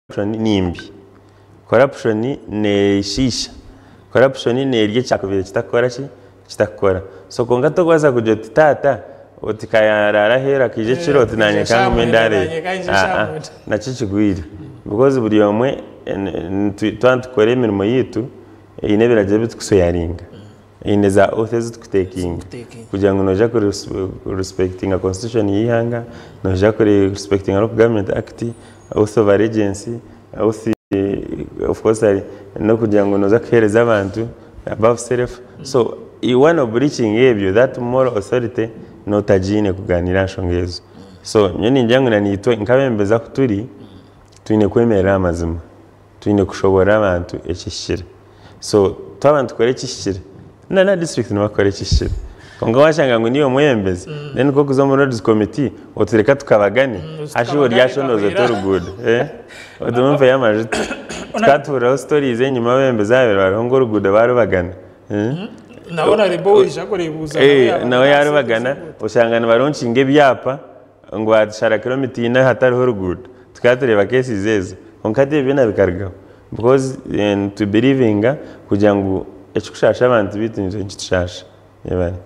Corruption ni mbi. Corruption neeshiisha. Corruption neerya ekyakubaire kitakukora ki? Kitakukora. So kwonka tokubaasa kugira oti taata oti ka yaaraara aheeru akaija ekiro oti naanye ka ngume ndaare. Aa nakyo kigwire because buri omwe twaba nitukora emirimo yaitu eine ebiragiro ebi turikusweyaringa. Eine za oath ezi turikutekinga kugira ngu noija kurespectinga constitution y'eihanga, noija kurespectinga Local Government Act, oath of allegiance, oath of course n'okugira ngu noza kuheereza abantu above self. So waaba nobreachinga ebyo, that moral authority nootagiine kugaaniira aha nshonga ezo. So nyowe ningira ngu naitwe nk'abeebembezi ahu turi, twine kwemerera aha mazima. Twine kushoboorora abantu ekihikire. So twaba nitukora ekihikire, na na district nibakora ekihikire. Kwonka washanga ngu niiwe omwebembezi, then nikwo kuza omu roads committee oti reka tukabagane, haza iwe oryashondoza ota oruguudo. Oti mumpeyo amajuta. Tukaba tuhuriraho stories enyima abebembezi abaabaire bariho ngu oruguudo baarubagana. Nawe yaarubagana, oshanga nibaronkinga ebyapa ngu baatushara kiromita ina hatariho oruguudo. Tukaba tureeba cases ezo. Kwonka hati ebyo byona bikarugaho because nitubirivinga kugira ngu ekirikushaasha abantu beitu naitwe nikitushaasha. Yebare.